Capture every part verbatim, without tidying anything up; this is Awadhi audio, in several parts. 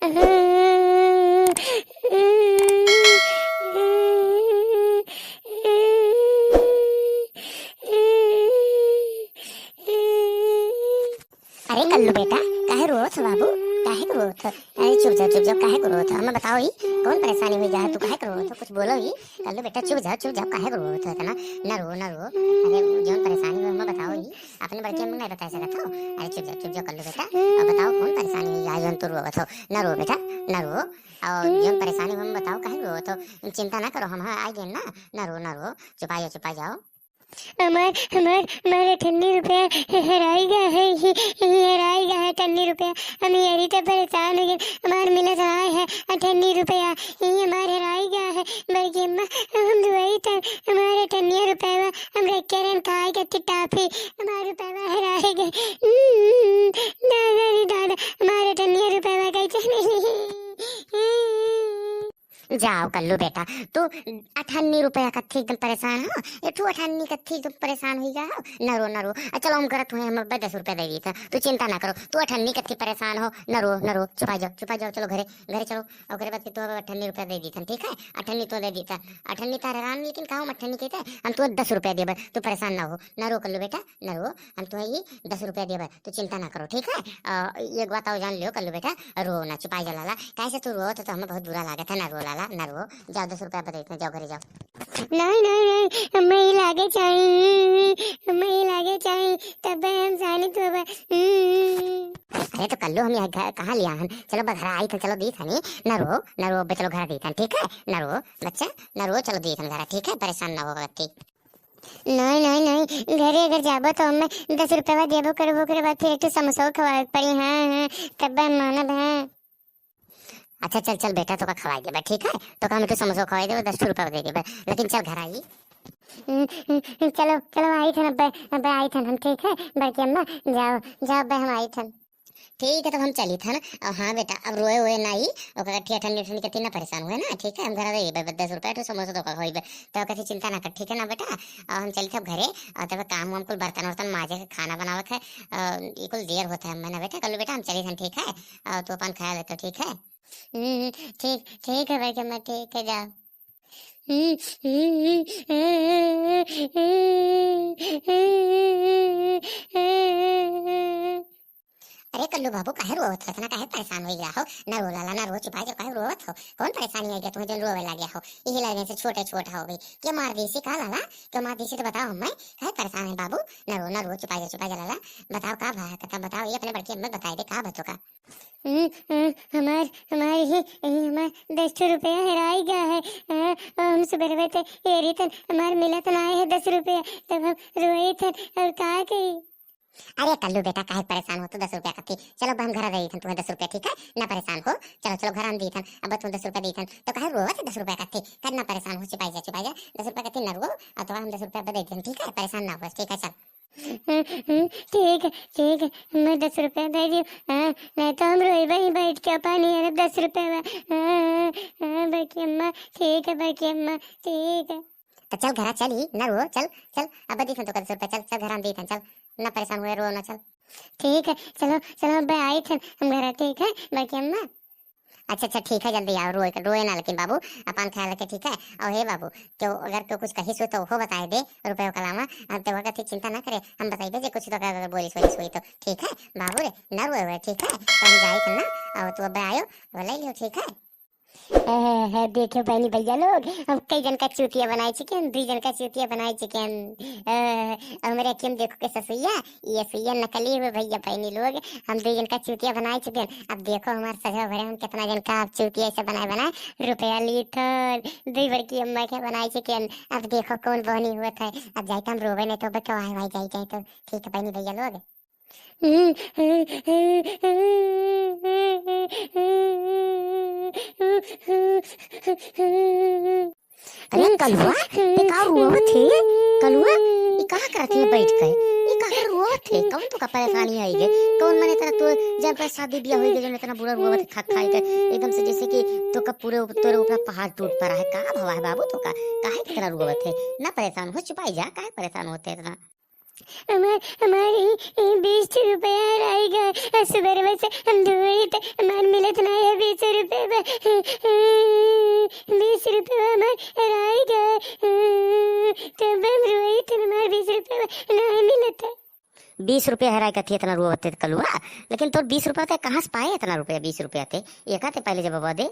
अरे कल्लू बेटा, काहे रोवत हो बाबू? काहे के रोवत हो? अरे चुप जाओ, चुप जाओ, काहे के रोवत हो? हमें बताओ ही, कौन परेशानी हुई गा है? तू काहे के रोवत हो? कुछ बोलो ही। कल्लू बेटा चुप जाओ, चुप जाओ, काहे के रोवत हो इतना? ना रो, ना रो। अरे जौन परेशानी हो हमें बताओ ही, अपने बड़के में नहीं बता सकत हो। अरे चुप जाओ, चुप जाओ कल्लू बेटा, अब बताओ कौन परेशानी हुई गा है जौन तू रोवत हो? ना रो बेटा, ना रो। और जौन परेशानी हो हमें बताओ, काहे के रोवत हो? चिंता ना करो, हम हाँ आ गए ना। ना रो, ना रो, चुपा जाओ, चुपा जाओ। हमार, हमार, हमार अठन्नी रुपया हे-, हेराई गा है, ही, ही हेराई गा है अठन्नी रुपया। हम यही तो परेशान हो गए, हमार मिलत नाय है अठन्नी रुपया, ही हमार हेराई गा है। बड़की अम्मा, हम रोई त हमार अठन्नी रुपया, हम रख के रहन खाए के टाफी, हमार रुपया हेराई गए। हम्म, दादा रे दादा, हमार अठन्नी रुपया कैसे मिली? जाओ कल्लू बेटा, तू अठन्नी रुपया कत्थी एकदम परेशान हो, एठू अठन्नी कत्थी एकदम परेशान हुई गा हो। न रो, न रो। अ, चलो हम करत हुए, हम अब दस रुपया दे दीत है, तू चिंता ना करो, तू अठन्नी कत्थी परेशान हो, न रो, न रो, चुपा जाओ, चुपा जाओ, चलो घरे, घरे चलो। और ओकरे बाद के तू अब अठन्नी रुपया दे दीत है, ठीक है? अठन्नी तू दे दीत है, अठन्नी तार राम, लेकिन का हम अठन्नी कहते हैं, हम तू दस रुपया देबे, तू परेशान ना हो, न रो कल्लू बेटा, न रो, हम तुम्हें ये दस रुपया देबे, तू चिंता ना करो, ठीक है? अ, एक बात और जान लियो कल्लू बेटा, रो ना, चुपाई जा लाला, काहे से तू रोत हो तो हमें बहुत बुरा लागत है, ना रो लाला, ना रो, जाओ दस रुपया बदे में, जाओ घरे जाओ। नहीं, नहीं, नहीं, हमें ही लागे चाहिए, हमें ही लागे चाहिए, तब हम जानी तो अब, हम्म। अरे तो कल्लू हम यहाँ घर कहाँ लिया हन, चलो बघरा आई थन, चलो दी थनी, ना रो, ना रो, अब चलो घर दी थन, ठीक है? ना रो बच्चा, ना रो, चलो दी थन घर, ठीक है? परेशान ना हो बच्ची। नहीं, नहीं, नहीं, घरे अगर जाबो तो हमें दस रुपया देबो करबो, ओकरे बाद फिर एक ठो समोसा खवाए के पड़ी। हाँ, हाँ, तब हम मानब। हाँ। अच्छा, चल, चल बेटा, तोका खवाई देबे, ठीक है? तोका हम एक ठो समोसा खवाई देबे, दस ठो रुपया दे देबे, लेकिन चल घर आई। हम्म, हम्म, चलो, चलो, आई थन, अब, अब आई थन हम, ठीक है? बड़की अम्मा, जाओ, जाओ, अब हम आई थन। ठीक है, तब हम चली थन। और हाँ बेटा, अब रोए वोए नाई, ओकर ठिया ठंडी ठंडी के तीन परेशान हुए ना, ठीक है? हम घर रही, बस दस रुपया तो समोसा तो का होइबे, तो कथी चिंता ना कर, ठीक है ना बेटा? और हम चली थब घरे, और तब काम वाम कुल बर्तन वर्तन माजे के, खाना बनावे के, अ, ई कुल देर होता है, मैं ना बेटा, कल्लू बेटा, हम चली थन, ठीक है? और तू अपन ख्याल रखो, ठीक है? हम्म, ठीक, ठीक है भाई, मैं ठीक है, जाओ। अरे कल्लू बाबू, काहे रोवत हो इतना, काहे परेशान हो गया हो? ना रो लाला, ना रो, चुपा जाओ, काहे रोवत हो? कौन परेशानी आ गया तुम्हें जो रोवे लग गया हो? यही लगे से छोटे छोट हो भी, के मार दी सी का लाला? के मार दी सी तो बताओ हमें, काहे परेशान है बाबू? ना रो, ना रो, चुपा जाओ, चुपा जाओ लाला, बताओ का भा है, कथा बताओ, ये अपने बड़की अम्मा बताई दे का बा तोका। हम्म, हम्म, हमार, हमार ही, ही हमार दस ठो रुपया हेराई गया है। हाँ, और हम सुबह ते ये रही थन, हमार मिलत ना आए है दस रुपया, तब हम रोए थन और का कही? अरे कल्लू बेटा, काहे परेशान हो तू दस रुपया कत्थी? चलो अब हम घर दे थन तुम्हें दस रुपया, ठीक है? ना परेशान हो, चलो, चलो घर हम दी थन, अब तुम दस रुपया दी थन, तो काहे रोवत है दस रुपया कत्थी? कर ना परेशान हो, चुपाई जा, चुपाई जा, दस रुपया कत्थी ना रो, और तो हम दस रुपया दे थन, ठीक है? परेशान ना हो, ठीक है, चल। हम्म, हम्म, ठीक है, ठीक है, मैं दस रुपया दे दियो। हाँ, नहीं तो हम रोइबे ही बैठ के अपन यार दस रुपया बा। हाँ, हाँ, हाँ, बड़की अम्मा, ठीक है, बड़की अम्मा, ठीक है। तो चल घरा चल ही, ना रो, चल, चल, अब दी थन तो दस रुपया, चल, चल घर हम दी थन, चल, ना परेशान हुए, रो ना, चल। ठीक है, चलो, चलो, अब आई थन हम घरा, ठीक है, बड़की अम्मा। अच्छा, अच्छा, ठीक है, जल्दी आओ, रोए, रोए ना, लेकिन बाबू, अपन ख्याल रखे, ठीक है? और हे बाबू, क्यों, अगर क्यों कुछ कही सो तो हो बताए दे, रुपये के अलावा, अब तो वक्त चिंता ना करे, हम बताइबे जे कुछ तो अगर बोली सोली सोई तो, ठीक है? बाबू रे, ना रोए हुए, ठीक है? तो हम जाए थे ना, और तू अब आयो, वो ले लियो, ठीक है? ए, हे, देखो बहनी भैया लोग, हम कई जन का चूतिया बनाए चिकन, दुई जन का चूतिया बनाए चिकन। ए, हमरे अखियम देखो के ससुइया, ये सुइया नकली हुए भैया बहनी लोग, हम दुई जन का चूतिया बनाए चुके हैं। अब देखो हमार सजो भरे हम कितना जन का अब चूतिया ऐसे बनाए बनाए रुपया ली थन, दुई बड़की अम्मा के बनाए चुके हैं। अब देखो कौन बहनी हुआ था, अब जाए तो हम रोवे नहीं तो बच्चों आए भाई जाए जाए तो ठीक है बहनी भैया लोग। अरे कलुआ, ये का रोवत है? कलुआ, ये का करत है बैठ के? ये का रोवत है? कौन तो का परेशानी आई है? कौन मने तरह तो जब पर शादी ब्याह होई गए, जब इतना बुरा रोवत है, खा खाई के एकदम से जैसे कि तो का पूरे उप-, तोरे ऊपर पहाड़ टूट पड़ा है। का भवा है बाबू तो का? काहे इतना रोवत है? ना परेशान हो, चुपाई जा, काहे परेशान होते इतना? हमार, हमार ई, ई बीस रुपया रह गए। सुबह से हम ढूंढी थे, हमार मिलत नहीं है बीस बीस रुपया हमार हेराई गए, तब हम रोई थन, हमार बीस रुपया नहीं मिलत है। बीस रुपया हेराई कथी इतना रुआ बते कलुआ, लेकिन तोर बीस रुपया ते कहाँ से पाए इतना रुपया, बीस रुपया ते एका ते पहले जब दे।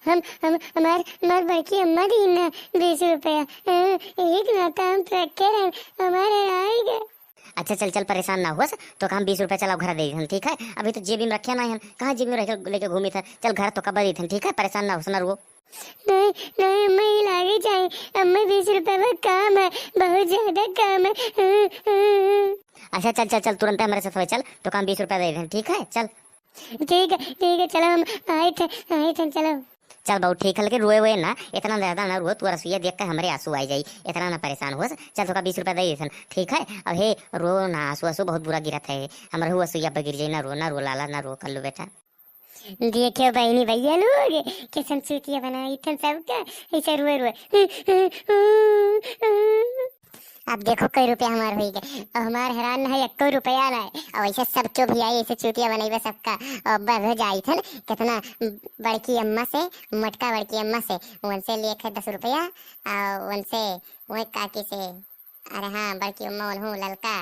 हम, हम, हमार, हमार बड़की अम्मा दी ना बीस रुपया, एक नाता हम रखे रहन, हमार हेराई गए। अच्छा चल चल, परेशान ना हुआ, तो हम बीस रुपया चलाओ घर दे देथन, ठीक है? अभी तो जेबी में रखे ना हन, कहाँ जेबी में रखे लेके घूमी था? चल घर तो कब देथन, ठीक है? परेशान ना हो, ना रुओ। नहीं, नहीं अम्मा, ये लागे जाए अम्मा, बीस रुपया में काम है, बहुत ज्यादा काम है। अच्छा चल चल चल, तुरंत हमारे साथ चल, तो हम बीस रुपया दे देथन, ठीक है? चल। ठीक है, ठीक है, चलो हम आए थे, आए थे, चलो। चल बहू, ठीक है, लेकिन रोए हुए ना, इतना ज्यादा ना रो, तू रसोईया देख के हमरे आंसू आ जाई, इतना ना परेशान हो। चल, तोका बीस रुपया दे देथन, ठीक है? अब हे, रो ना, आंसू, आंसू बहुत बुरा गिरत है, हमरे हु रसोईया पर गिर जाई, ना रो, ना रो लाला, ना रो कल्लू बेटा। देखो बहनी भैया लोग, कैसन चूतिया बनाई थन सबका, ऐसे रुए रुए। अब देखो कई रुपया हमार होई गए, अब हमार हेरान ना है, एको रुपया ना है। अब ऐसे सब क्यों भी आई, ऐसे चूतिया बनइबे सबका। अब बढ़ जाई थन कितना बड़की अम्मा से, मोटका बड़की अम्मा से, उनसे लिए थे दस रुपया, और उनसे वही काकी से, अरे हाँ, बड़की अम्मा उनहू ललका,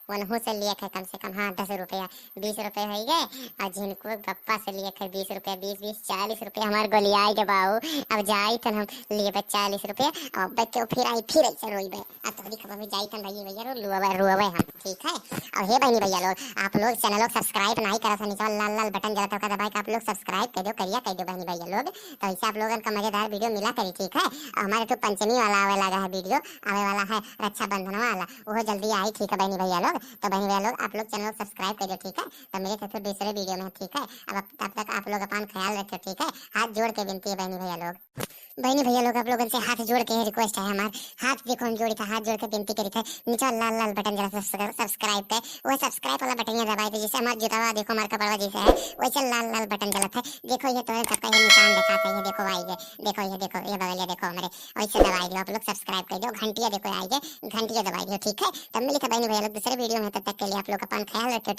उनहू से लिए थे कम से कम, हाँ, दस रुपया, बीस रुपया होई गए। और झिनको पप्पा से लिए थे बीस रुपया, बीस, बीस, चालीस रुपया हमार गोलियाई के बाऊ। अब जाई थन हम लेबे चालीस रुपया, अब क्यों फिर आई, फिर ऐसे रोइबे। अब तो देखो, अभी जाई थन भैया, भैया रो, रुआबे, रुआबे हम, ठीक है? और हे बहनी भैया लोग, आप लोग चैनल को सब्सक्राइब नहीं करा था, नीचे वाला लाल लाल बटन जरा तो दबाए के आप लोग सब्सक्राइब कर दो, करिया कर दो बहनी भैया लोग, तो ऐसे आप लोगन का मजेदार वीडियो मिला करी, ठीक है? और हमारे तो पंचमी वाला आवे लगा है वीडियो, आवे वाला है रक्षाबंधन वाला, वो जल्दी आई, ठीक है बहनी भैया लोग? तो बहनी भैया लोग, आप लोग चैनल को सब्सक्राइब कर दो, ठीक है? तो मिले थे फिर दूसरे वीडियो में, ठीक है? अब तब तक आप लोग अपन ख्याल रखियो, ठीक है? हाथ जोड़ के विनती है बहनी भैया लोग। बहनी भैया लोग, आप लोगन से हाथ जोड़ के रिक्वेस्ट है हमार, हाथ देखो हम जोड़ी था, हाथ जोड़ के विनती करी थे, नीचे लाल लाल बटन जरा सब्सक्राइब पे, वो सब्सक्राइब वाला बटनिया दबाई थे, जैसे हमार जुतावा देखो हमार कपड़वा जैसे है, वैसे लाल लाल बटन जलत है। देखो ये तोहरे सबका ये निशान दिखाता है, ये देखो भाई, ये देखो, ये देखो, ये बगलिया देखो हमारे, वैसे दबाई दियो आप लोग, सब्सक्राइब कर दियो, घंटिया देखो आई है, घंटिया दबाई दियो, ठीक है? तब मिली था बहनी भैया लोग दूसरे वीडियो में, तब तक के लिए आप लोग अपन ख्याल रखियो।